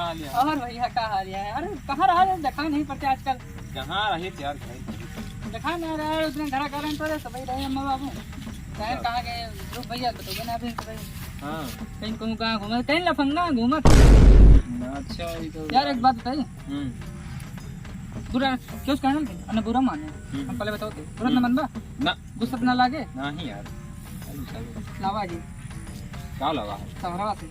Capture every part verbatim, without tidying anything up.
और भैया, का हाल है? अरे, कहाँ रहा है? देखा नहीं पड़ते आजकल। कहाँ रहे थे यार, घर ही थे। देखा ना रहा है, उतने घर का रहे तो रे, सब ही रहे अम्मा बाबू। कहीं अच्छा। कहाँ गए? रूप भैया, बताओ ना अभी तो भाई। हाँ। कहीं कहूँ कहाँ घूमे? कहीं लफंगा घूमत। अच्छा, ये तो यार, एक बात बताइए। हम्म। बुरा क्यों कहना? अरे, बुरा माने। हम्म। हम पहले बताओ तो। बुरा न हम्म। मनबा? ना। गुस्सा तो ना लागे? नहीं यार। लावा जी। का लावा है? सहरवा से।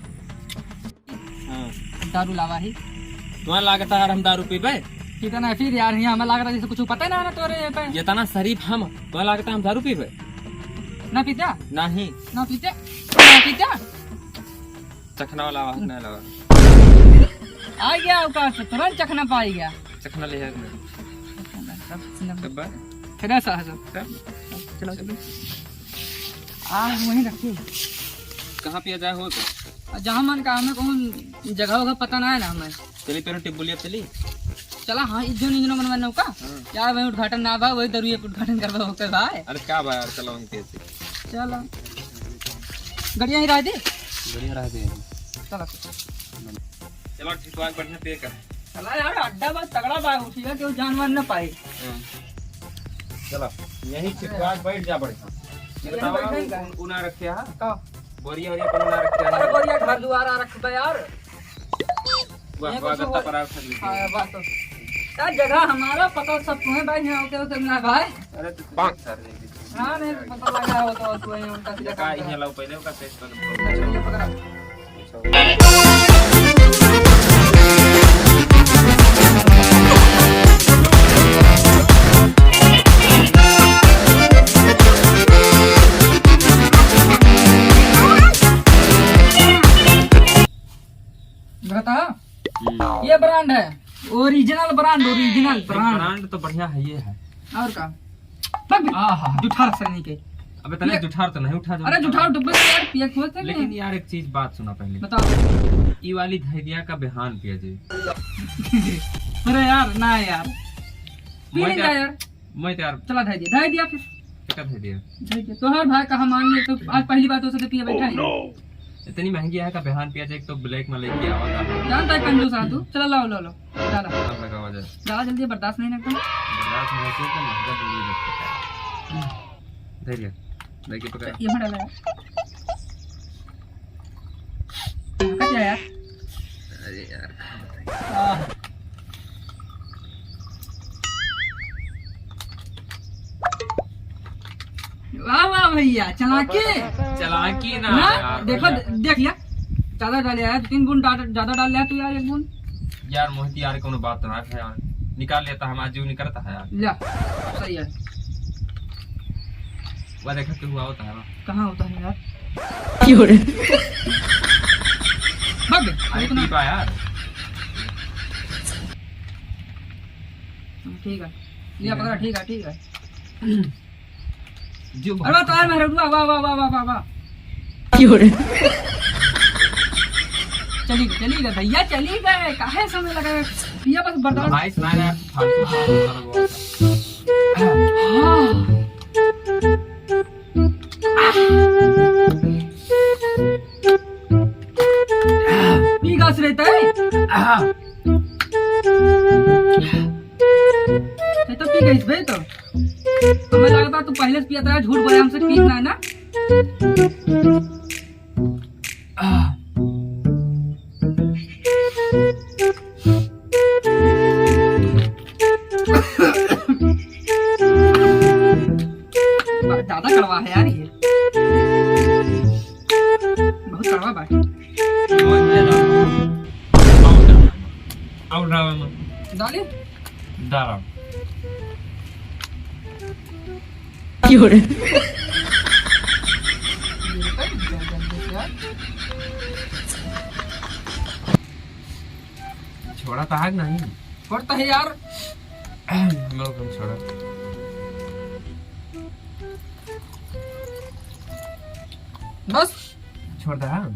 हाँ। दारू लावा ही। तुम्हारा लागत है यार हम दारू पीबे? पीता ना फिर यार, यहाँ हमें लागत है जैसे कुछ पता ना है ना तोरे ये पे। जितना शरीफ हम, तुम्हारा लागत है हम दारू पीबे? ना पीता? नहीं। ना पीता? ना पीता? चखना वाला आवाज नहीं लगा। आ गया औकात से, तुरंत चखना पाई गया। चखना ले है। सब। फिर ऐसा है सब। सब। चलो, चलो। आज वहीं रखिए। कहाँ पिया जाए हो तो? जहाँ मन का, हमें कौन जगह होगा पता ना है ना हमें। चली पेरो टिब्बुलिया चली। चला, हाँ, इज्जो निंजनो मनवा नौका। हाँ। यार, वही उद्घाटन ना बा, वही दरुए पे उद्घाटन करवा होकर भाई। अरे का बा यार, चलो हम कैसे। चलो। गड़िया ही रह दे। गड़िया रह दे। चलो। चलो, ठीक बा, बढ़िया पे कर। चला यार, अड्डा बस तगड़ा बा, उठिया केहू जानवर न पाई। हाँ। चलो, यही ठीक बा, बैठ जा बढ़िया। ये यहीं बताओ, बैठेंगे। उन-, उना रखे हा? का? बोरिया वोरिया कोनो ना रखे हा? अरे बोरिया घर दुआरा रखबे यार। वाह, ये वाह, कुछ गत्ता हुआ। पर आओ, खरीद लीजिए। हाँ, वाह तो। यार, जगह हमारा पता सब तुम्हें भाई, यहाँ होते होते ना भाई। अरे, तो तुम्हें सर दे दीजिए। हाँ, नहीं, तो पता लगा हो तो तू यहीं उनका सीधा काम ये कर। लाओ, पहले उनका सेट कर दो। चलिए, पकड़ा। बता, हम्म। ये brand है, original brand, original brand। Brand तो बढ़िया है, ये है। और का? बक बे। आहा। जुठार से नहीं के। अबे तले ये जुठार तो नहीं उठा जो। अरे जुठार डब्बे से यार पिया खोल थे लेकिन नहीं। यार एक चीज बात सुना पहले। बताओ। ई वाली धैर्या का बिहान पिया जी। अरे यार, ना यार। पी मैं लेंगे क्या यार। मैं तो यार चला, धर दिया, धर दिया फिर। क्या धर दिया? धर दिया। तो हर भाई कहा मान ले, तो आज पहली बार तो उसे पिए बैठा है। इतनी महंगी है का बिहान पिया जाए, एक तो black में लेके आवा था। जानता है कंजूस है तू। चला, लाओ, लाओ, लाओ। डाला। अब लगावा जाए। डाला जल्दी, बर्दाश्त नहीं लगता। बर्दाश्त नहीं होती तो महंगा दूंगी रखते हैं। धर दिया। लेके पकड़ा। ये हटा लगा। कट गया यार। अरे यार, कहाँ बताएं? आह। वाह, वाह भैया, चालाकी। चालाकी ना ना, यार, देखो, भैया। दे-, देख लिया। ज्यादा डाल लिया है, तीन बूंद डाल, ज्यादा डाल लिया तू यार, एक बूंद। यार, मोहित यार, कोनो बात ना है यार। निकाल लेता है, हमारा जीव निकलता है यार। लिया, सही है। वह देखा, क्यों हुआ होता है ना? कहाँ होता है यार? क्यों रे? भाग बे, अरे इतना पीपा यार। ठीक है। लिया ठीक है। पकड़ा, ठीक है, ठीक है। जो अरे वाह, तार मारे, वाह, वाह, वाह। क्यों रे? चली गए, चली गए भैया, चली गए, काहे समय लगा? भैया बस बर्दाश्त। भाई सुना रहा है, फालतू फालतू वाला वो। हाँ। पी गस रहता है। ये तो पी गई बे तो। हमें लगता तू पहले से पिया था, झूठ बोले हमसे, पीत ना है ना। ज्यादा कड़वा है यार ये। बहुत कड़वा बा। और डाला में। डाली? डाला। क्यों रे? छोड़ा तो है नहीं। छोड़ता है यार। लो, तुम छोड़ो। बस। छोड़ दे, हाँ।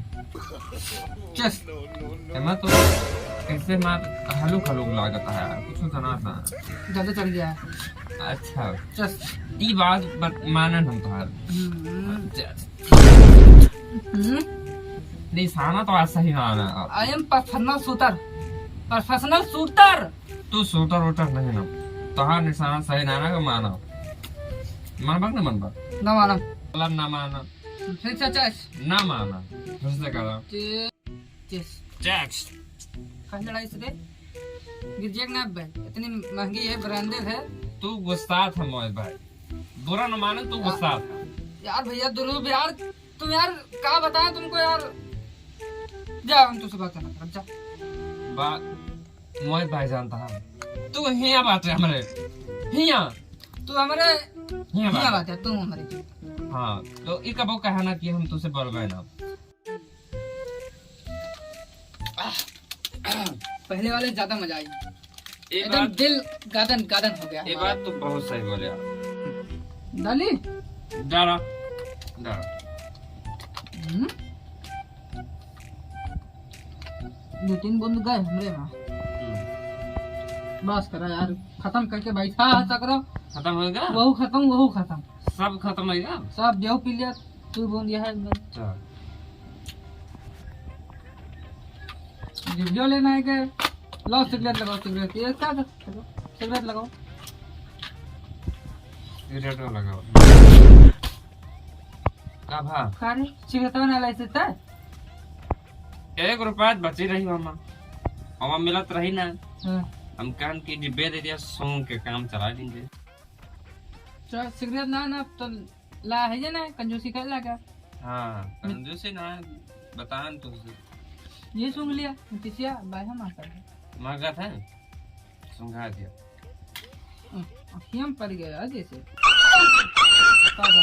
चस। एमा तो कैसे मार हलुक हलुक लागत है यार, कुछ तो ना था। ज्यादा चढ़ गया। अच्छा। चस। ई बात बत-, मानन हम तोहार। हम्म। चस। हम्म। निशाना तो आज सही ना आना। I am professional shooter। professional shooter। तू shooter वूटर नहीं ना, तोहार निशाना सही ना ना के माना। मनबा के ना मनबा? ना माना। बोला ना माना। फिर से चेस। ना माना। फिर से करा। चे-, चेस। चेस। कहाँ लड़ाई से दे? गिरजेक ना बे, इतनी महंगी है, branded है। तू गुस्सा था मोहित भाई। बुरा न माने, तू गुस्सा था। यार भैया दुर्लभ यार, तुम यार का बताएं तुमको यार। जा, हम तुझसे बात ना करब, जा। बा-, मोहित भाई जानता है, तू हिया बात है हमरे, हिया। तू हमरे हिया हिया बात। बात है, तू हमरे। हाँ, तो ई कबो कहा ना कि हम तुझसे बोलबे ना। पहले वाले ज्यादा मजा आई। ये एकदम बात, दिल गादन गादन हो गया ये हमारा। बात तो बहुत सही बोले आप। डाली? डाला, डाला। हम्म? दो तीन बूंद गए हमरे वहाँ। हम्म। बस करा यार, खत्म करके बैठा है सकरो। खत्म होएगा? वहू खत्म, वहू खत्म। सब खत्म होएगा? सब देव पी लिया, तू बूंद यह है एकदम। अच्छा। वीडियो लेना है के? लाओ सिगरेट लगाओ, सिगरेट। ये क्या कर-, सिगरेट लगाओ। सिगरेट लगाओ। का भा? का रे, सिगरेट ना लाइसे त? एक रुपया बची रही मामा, हमार मिलत रही ना। हाँ। हम कहन कि डिब्बे दे दिया, सूंघ के काम चला लेंगे। चल, सिगरेट ना, ना, तो ला है जे ना, कंजूसी कर ला का? हाँ, कंजूसी ना, बतान तुझसे। ये सूंघ लिया, किसिया, बाय हम आता है। मांगा था, सूंघा दिया। अखियाँ में पड़ गया जैसे। का बा?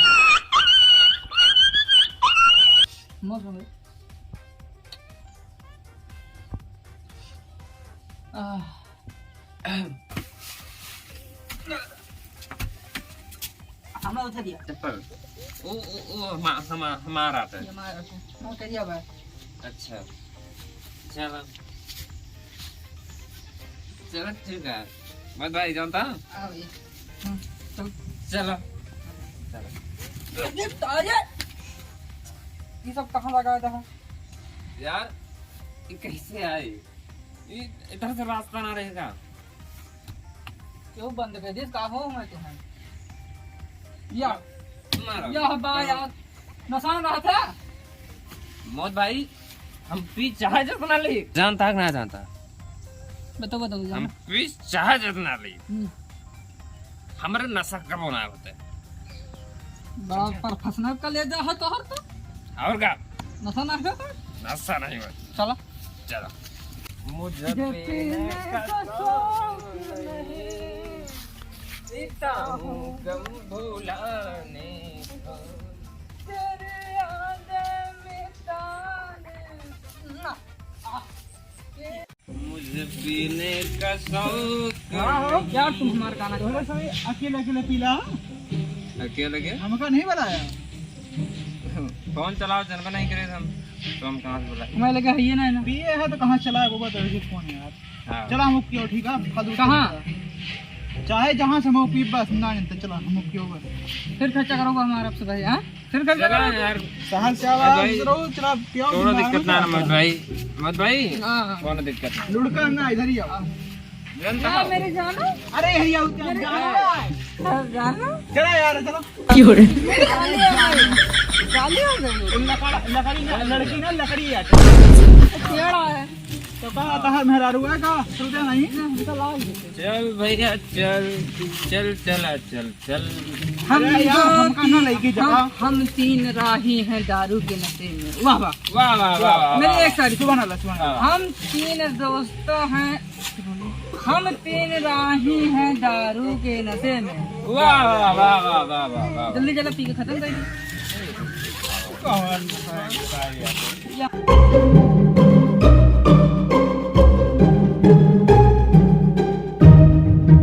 मौसम है। आह। हमरा उठा दिया। चप्पल। ओ, ओ, ओ, हमा-, हमा-, हमारा था। ये हमारा था। मोटरिया बा। अच्छा। चलो। चलो, ठीक है। मत भाई, जानता? हाँ भैया। हम्म, चल। चलो। चलो। अरे तारे! ये सब कहाँ लगाया था? यार, ये कैसे आए? ये इधर से रास्ता ना रहेगा। क्यों बंद कर दिस? का हो मैं तुम्हें? या, मारो। या बा यार, नशा ना रहा था? मौत भाई, हम पी चाहे जितना ली। जानता है कि ना जानता? बताओ, बताओ, हम जानो। पी चाहे जितना ली। हम्म। हमरे नशा कबो ना होते। बड़ा समझे? प्रोफेशनल कलेजा है तोहर तो। और का? नशा ना होता? नशा नहीं होता। चलो। चलो। मुझे पीने का शौक नहीं, पीता हूँ गम भुलाने को। तेरे याद में ताने। मुझे पीने का शौक हाँ, हो, नहीं। क्या तुम हमारा गाना बोलो सभी, अकेले अकेले पीला। अकेले के? हमका नहीं बुलाया। फोन चलाओ, जनबे नहीं करे हम, तो हम कहाँ से बुलाए? हमें लगा है ये ना, है ना। पिए है तो कहाँ चलाए, वो बताओ, ये फोन यार। हाँ। चला, हम ओके हो, ठीक है, फालतू कहाँ? चाहे जहाँ से हम पी, बस ना जानते, चला, हम ओके हो बस। फिर खर्चा करोगे हमारा आपसे भाई, हाँ? फिर कर चला देना। यार। सहल से आवा, अरे भाई, जरूर चला, पियो, कौनो दिमाग दिक्कत में ना, चला। मत भाई, मत भाई, हाँ, हाँ। कौनो दिक्कत ना। लुढ़का ना, इधर ही आओ। जानता हाँ, हो? मेरे जानो। अरे, इधर ही आओ, क्या मेरे जानो? हाँ, जानो। चला यार, चलो। क्यों रे? मेरे गाली आ गई। गाली आ गई। लकड़ा, लकड़ी ना, लड़की ना, लकड़ी है। टेढ़ा है। तो कहा था, मेहरारू है का? सुनते नहीं? हमको लाओ। चल भैया, चल, चल, चला, चल। चल। हम अरे यार, दो हमका ना तीन, लेके जा। हम, हम तीन राही हैं दारू के नशे में। वाह, वाह। वाह, वाह, वाह, वाह, मेरी वाह। एक तारीफ। सुभान अल्लाह, सुभान अल्लाह। हाँ। हम तीन दोस्त हैं, हम तीन राही हैं दारू के नशे में। वाह, वाह, वाह। जल्दी चला, पी के खत्म कर दे। कौन सा है यार? या।